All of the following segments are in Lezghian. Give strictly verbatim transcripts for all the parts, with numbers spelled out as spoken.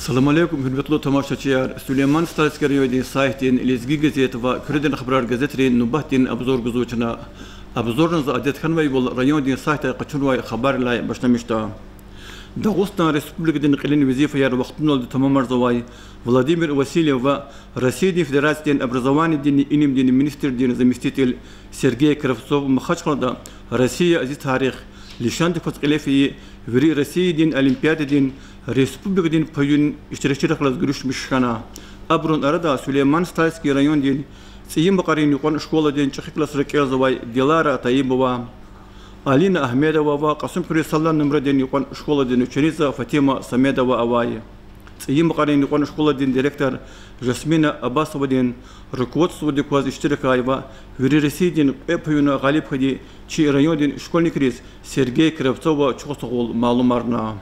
Салам алейкум, гьуьрметлу тамашачияр! Сулейман-Стальский райондин сайтдин Лезги газет ва Куьредин хабарар газетрин нубатдин обзор гузва чна. Обзорна за адет хьанвайвал райондин сайтдай къачунвай хабаррилай башламишда. Дагъустан Республикадин кьилин везифаяр вахтуналди тамамарзавай Владимир Васильев ва Россиядин Федерациядин образованидинни илимдин министрдин заместитель Сергей Кравцов Махачкъалада Россия зи тарих лишандиказ кьиле фейи вири Россиядин олимпиададин республикадин паюнин иштиракчийрихъ галаз гуьруьшмиш хьана. Абурун арада Сулейман-Стальский райондин ЦӀийи Макьарин юкьван школадин чӀехи классра кӀелзавай Дилара Таибова, Алина Агьмедова ва Кьасумхуьруьн сад лагьай нумрадин юкьван школадин ученица Фатима Самедова авай. ЦӀийи Макьарин юкьван школадин директор Жасмина Абасовадин руководстводиказ иштиракай ва вири Россиядин кьве паюна гъалиб хьайи чи райондин школьникриз Сергей Кравцова чухсагъул малумарна.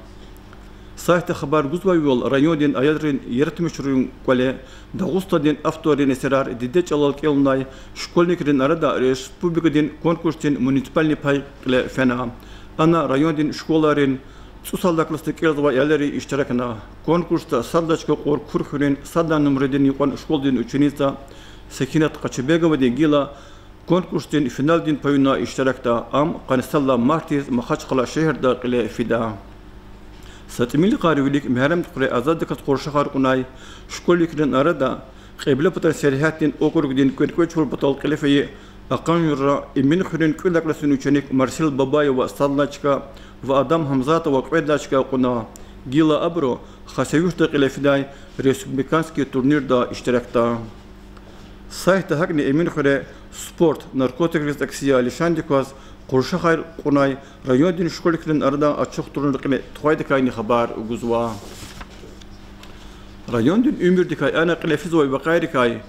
Сайтда хабар гузвайвал, райондин аялрин яратмишунрин кӀвале Дагъустандин авторрин эсерар диде чӀалал кӀелунай школьникрин арада республикадин конкурсдин муниципальный пай кьиле фена. Ана райондин школайрин цӀусад лагьай классда кӀелзавай аялри иштиракна. Конкурсда сад лагьай чка кьур Курхуьруьн сад лагьай нумрадин юкьван школадин ученица Сакинат Къачубеговади гила конкурсдин финалдин паюна иштиракда, ам къанни сад лагьай мартдиз Махачкъала шегьерда кьиле фида. Са тӀимил йикъар вилик Мегьарамдхуьре азаддаказ къуршахар кьунай школьникрин арада Кьиблепатан сергьятдин округдин кӀвенкӀвечибур патал кьиле фейи акьван жуьре Эминхуьруьн кӀуьд лагьай классдин ученик Марсель Бабаева сад лагьай чка ва Адам Гьамзатова кьвед лагьай чка кьуна. Гила абуру Хасавюртда кьиле фидай республиканский турнирда иштиракда. Сайтда гьакӀни Эминхуьре спорт, наркотикриз аксия лишандиказ къуршахар кьунай райондин школьникрин арада ачух турнир кьиле тухвайдакайни хабар гузва. Райондин уьмуьрдикай ана кьиле физвай вакъиайрикай,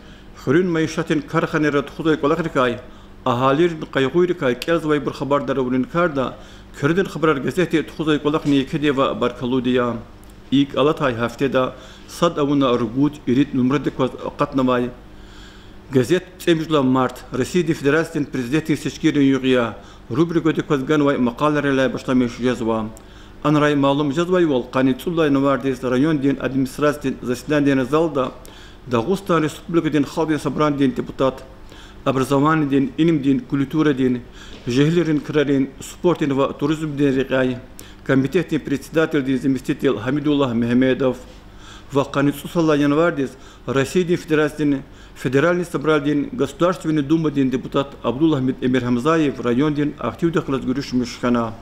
хуьруьн майишатдин карханайра тухузвай кӀвалахрикай, агьалийрин къайгъуйрикай кӀелзавайбур хабардар авунин карда Куьредин хабарар газетди тухузвай кӀвалахни екеди ва баркаллуди я. ИкӀ алатай гьафтеда сад авуна ругуд, ирид нумрадиказ акъатнавай газет цӀемуьжуьд лагьай март, Россиядин Федерациядин Президентдин сечкийрин югъ я рубрикадиказ ганвай макъалайрилай башламиш жезва. Анрай малум жезвайвал, къанни цӀуд лагьай январдиз райондин администрациядин заседанидин залда Дагъустан Республикадин Халкьдин Собранидин депутат, образованидин, илимдин, культурадин, жегьилрин крарин, спортдин ва туризмдин рекьяй комитетдин председателдин заместитель Гьамидуллагь Мегьамедов ва къанни цӀусад лагьай январдиз Россиядин Федерациядин Федеральный Собранидин Государственный Думадин депутат Абдулгьамид Эмиргьамзаев райондин активдихъ галаз гуьруьшмиш хьана.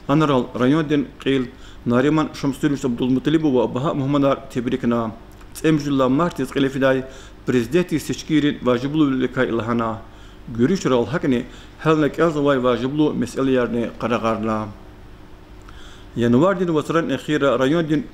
Анрал райондин кьил Нариман Шамсудинович Абдулмуталибова багьа мугьманар тебрикна. ЦӀемуьжуьд лагьай мартдиз кьиле фидай Президентдин сечкийрин важиблувиликай лагьана. Гуьруьшрал гьакӀни гьялна кӀелзавай важиблу месэлаярни къарагъарна. Январдин вацран эхирра райондин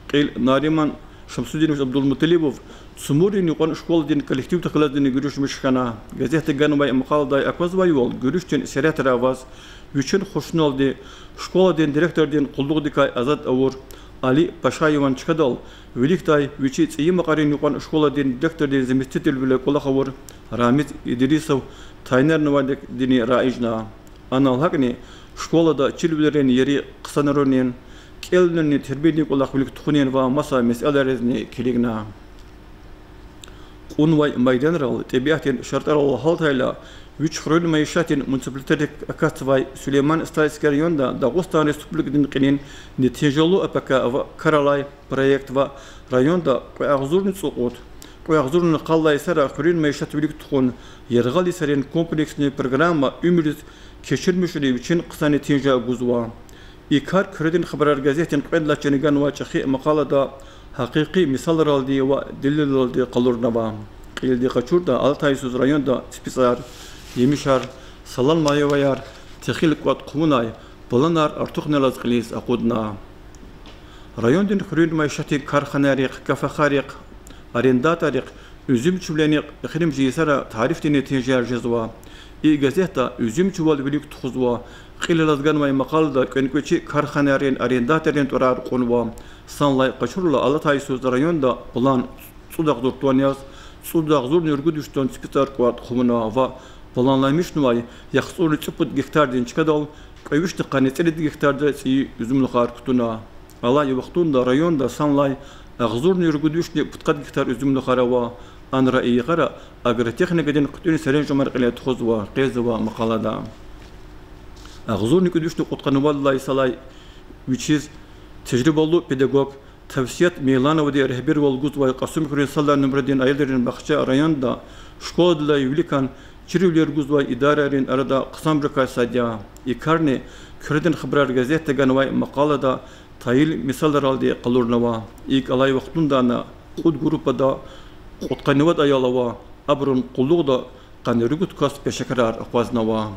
кьил Нариман Шамсудинович Абдулмуталибов Цумурдин юкьван школадин коллективдихъ галаздини гуьруьшмиш хьана. Газетда ганвай макъаладай аквазвайвал, гуьруьшдин серетрай аваз вичин хушуналди школадин директордин къуллугъдикай азад авур Али Пашаеван чкадал виликдай вичи ЦӀийи Макьарин юкьван школадин директордин заместителвиле кӀвалах авур Рамиз Идрисов тайинарнавайдакайни раижна. Анал гьакӀни школада чирвилерин ери хъсанарунин, кӀелунинни тербиядин кӀвалах вилик тухунин ва маса месэлайризни килигна. Кьунвай майданрал, тӀебиатдин шартӀарал гьалтайла, вич хуьруьн майишатдин муниципалитетдик акатзавай Сулейман-Стальский районда Дагъустан Республикадин кьилин нетижалу АПК ва кар алай проект ва районда кьве агъзурни цӀукьуд, кьве агъзурни къалай йисара хуьруьн майишат вилик тухун яргъал йисарин комплексный программа уьмуьриз кечирмишунин вичин хъсан нетижа гузва. И кар Куьредин хабарар газетдин кьвед лагьай чане ганвай чӀехи макъалада гьакъикъи мисалралди ва делилралди къалурнава. Кьилди къачуртӀа, алатай йисуз районда ципицӀар, емишар, салан майваяр техил кӀватӀ хъувунай планар артухнилаз кьилиз акъудна. Райондин хуьруьн майишатдин карханайрихъ, КФХ-рихъ, арендаторрихъ уьзуьмчивилени эхиримжи йисара тарифдин нетижаяр жезва. И газетда уьзуьмчивал вилик тухузва. Кьилелаз ганвай макъалада кӀвенкӀвечи карханайрин арендаторрин тӀварар кьунва. Санлай къачурла, алатай йисуз районда план цӀуд агъзур тонна яз цӀуд агъзурни ругуд виш тонна ципицӀар кӀватӀ хъувуна ва планламишнавай яхцӀурни цӀипуд гектардин чкадал кьве вишни къанни цӀерид гектарда цӀийи уьзуьмлухар кутуна. Алай вахтунда районда санлай Агъзурни ругуд вишни пудкъад гектар уьзуьмлухар ава, анра и йикъара агротехникадин хъуьтӀуьн серенжемар кьиле тухузва, къвезва макъалада. Агъзурни кӀуьд вишни кьудкъанни вад лагьай йисалай вичиз тежрибалу педагог Тавсият Мейлановади регьбервал гузвай Кьасумхуьруьн сад лагьай нумрадин аялрин бахча районда школадилай виликан чирвилер гузвай идарайрин арада хъсанбурукай сад я. И карни Куьредин хабарар газетда ганвай макъалада тайин мисалралди къалурнава. ИкӀ алай вахтунда ана кьуд группада кьудкъанни вад аял ава, абурун къуллугъда къанни ругуд кас пешекарар акъвазнава.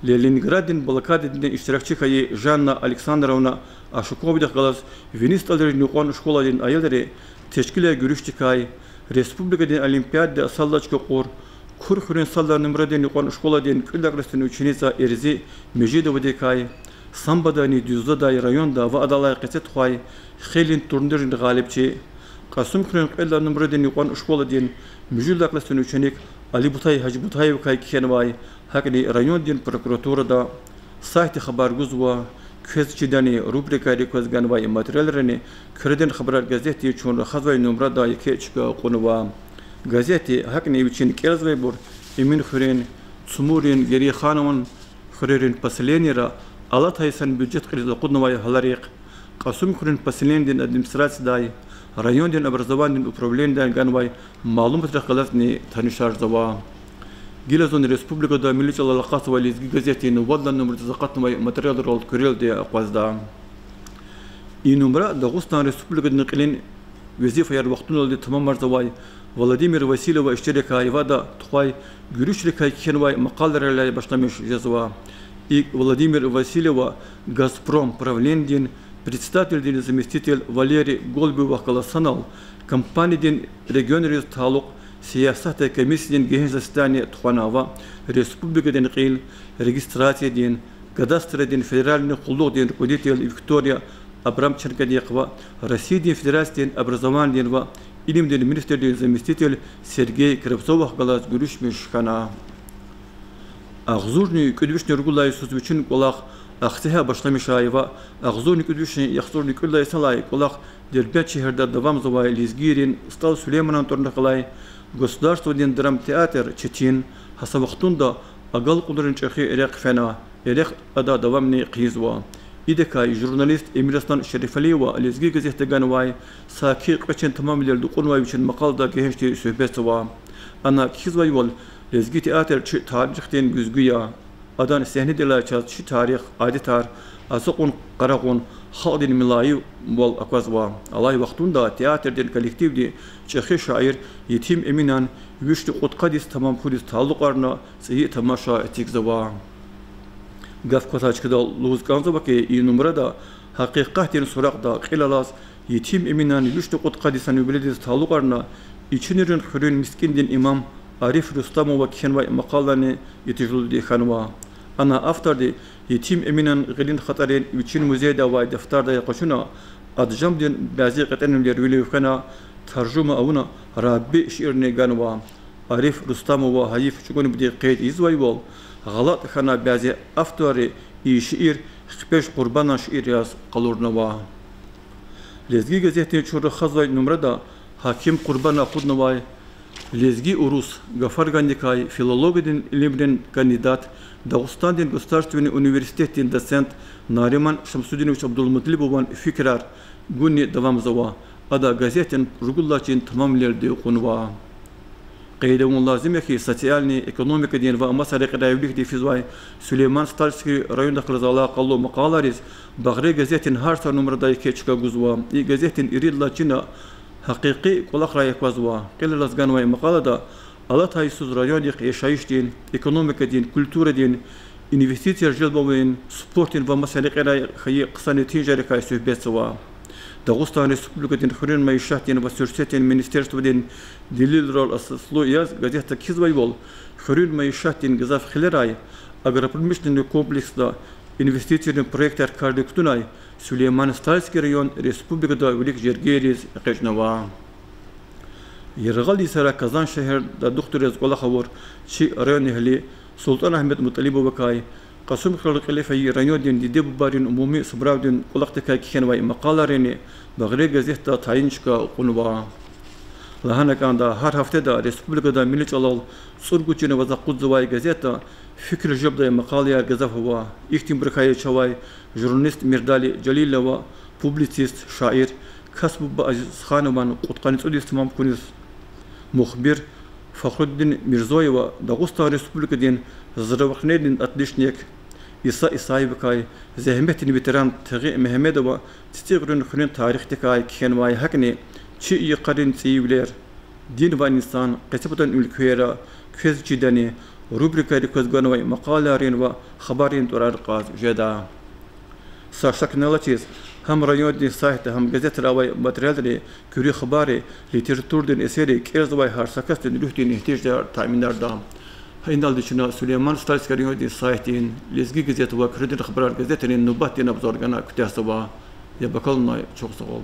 Ленинграддин блокададин иштиракчи хьайи Жанна Александровна Ашуковадихъ галаз Вини СтӀалрин юкьван школадин аялри тешкилай гуьруьшдикай, республикадин олимпиадада сад лагьай чка кьур, Курхуьруьн сад лагьай нумрадин юкьван школадин кӀуьд лагьай классдин ученица Эрзи Межидовадикай, самбодани дюздодай районда ва адалай къецетухвай хейлин турниррин гъалибчи, Кьасумхуьруьн кьвед лагьай нумрадин юкьван школадин муьжуьд лагьай классдин ученик Алибутай Гьажибутаевакай кхьенвай, гьакӀни райондин прокуратурада Сайтди хабар гузва. Квез чидани рубрикайри квез ганвай материалрини Куьредин хабарар газетдин чун рахазвай нумрада еке чка кьунва. Газетди гьакӀни вичин кӀелзавайбур Эминхуьруьн, Цумуррин, Герейханован хуьрерин поселенийра алатай йисан бюджет кьилиз акъуднавай гьаларихъ, Кьасумхуьруьн поселенидин администрацидай, райондин образованидин управленидай ганвай малуматрихъ галазни танишарзава. Гила зун республикада милли чӀалал акъатзавай Лезги газетдин вад лагьай нумрадиз акъатнавай материалрал куьрелди акъвазда. И нумра Дагъустан Республикадин кьилин везифаяр вахтуналди тамамарзавай Владимир Васильева иштиракай ва ада тухвай гуьруьшрикай кхьенвай макъалайрилай башламиш жезва. ИкӀ, Владимир Васильева Газпром правленидин председателдин заместитель Валерий Голубевахъ галаз санал компаниядин регионриз талукь сиясатдин комиссиядин гегьенш заседание тухвана ва республикадин кьил, регистрациядин, кадастрдин федеральный къуллугъдин руководитель Виктория Абрамченкодихъ ва Россиядин Федерациядин образованидин ва илимдин министрдин заместитель Сергей Кравцовахъ галаз гуьруьшмиш хьана. Агъзурни кӀуьд вишни ругуд лагьай йисуз вичин кӀвалах Ахцегьа башламишай ва агъзурни кӀуьд вишни яхцӀурни кӀуьд лагьай йисалай кӀвалах Дербент шегьерда давамзавай лезгийрин СтӀал Сулейманан тӀварунихъ галай государстводин драмтеатр четин, гьа са вахтунда агалкьунрин чӀехи рехъ фена, и рехъ ада давамни хъийизва. Идакай журналист Эмирасулан Шерифалиева Лезги газетда ганвай, саки кьве чин тамамвилелди кьунвай вичин макъалада гегьенш тир суьгьбетзава. Ана кхьизвайвал, лезги театр чи тарихдин гуьзгуь я. Адан сегьнедилай чаз чи тарих, адетар, ацукьун-къарагъун, халкьдин милаивал аквазва. Алай вахтунда театрдин коллективди чӀехи шаир Етим Эминан вишни кьудкъад йис тамам хьуниз талукьарна цӀийи тамаша эцигзава. Гаф кватай чкадал лугьуз кӀанзава хьи, и нумрада гьакъикъатдин суракьда кьил алаз, Етим Эминан вишни кьудкъад йисан юбилейдиз талукьарна Ичуьнуьрин хуьруьн мискӀиндин имам Ариф Рустамова кхьенвай макъалани итижлуди хьанва. Ана авторди Етим Эминан гъилин хатӀарин вичин музейда авай дафтардай къачуна, аджамдин бязи кьетӀенвилер вилив хвена, таржума авуна, Рабби шиирни ганва. Ариф Рустамова гьайиф чӀугунбурув къейд ийизвайвал, гъалатӀ хьана бязи авторри и шиир Хипеж Къурбанан шиир яз къалурнава. Лезги газетдин чун рахазвай нумрада Гьаким Къурбана акъуднавай лезги-урус гафаргандикай филологиядин илимрин кандидат, Дагъустандин государственный университетдин доцент Нариман Шамсудинович Абдулмуталибован фикирар гунни давамзава, ада газетдин ругуд лагьай чин тамамвилелди кьунва. Къейд авун лазим я хьи, социальный, экономикадин ва маса рекьерай виликди физвай Сулейман-Стальский райондихъ галаз алакъалу макъалайриз Багъри газетдин гьар са нумрадай еке чка гузва. И газетдин ирид лагьай чина гьакъикъи кӀвалахрай аквазва. Кьилелаз ганвай макъалада алатай йисуз райондихъ яшайишдин, экономикадин, культурадин, инвестицияр желб авунин, спортдин ва маса рекьерай хьайи хъсан нетижайрикай суьгьбетзава. Дагъустан Республикадин хуьруьн майишатдин ва суьрсетдин министерстводин делилрал асаслу яз газетда кхьизвайвал, хуьруьн майишатдин гзаф хилерай агропромышленный комплексда инвестицийрин проектар кардик кутунай Сулейман-Стальский район республикада вилик жергейриз экъечӀнава. Яргъал йисара Казан шегьерда духтур яз кӀвалах авур чи районэгьли СултӀан-Агьмед МутӀалибовакай Кьасумхуьрел кьиле фейи райондин диде-бубайрин умуми субравдин кӀвалахдикай кхьенвай макъалайрини Багъри газетда тайин чка кьунва. Лагьана кӀанда, гьар гьафтеда республикада милли чӀалал цӀуругуд чина ваз акъудзавай газетда фикир жедай макъалаяр гзаф ава. Ихьтинбурукай чавай журналист Мирдали Жалилова, публицист, шаир Касбуба Азизханован кьудкъанни цӀуд йис тамам хьуниз мухбир Фахрудин Мирзоева, Дагъустан Республикадин здравоохранениедин отличник Иса Исаевакай, зегьметдин ветеран Тагъи Мегьамедова цицӀи гъуьруьн хуьруьн тарихдикай кхьенвай, гьакӀни чи йикъарин цӀийивилер, дин ва инсан, къецепатан уьлквейра квез чидани рубрикайри кваз ганвай макъалайрин ва хабаррин тӀварар кьаз жеда. Са шак налачиз, гьам райондин сайтда, гьам газетра авай материалри, куьруь хабарри, литературадин эсерри кӀелзавай гьар са касдин руьгьдин игьтияжар таъминарда. Гьа иналди чна Сулейман-Стальский райондин сайтдин Лезги газет ва Куьредин хабарар газетрин нубатдин обзор гана куьтягьзава. Яб акалунай чухсагъул.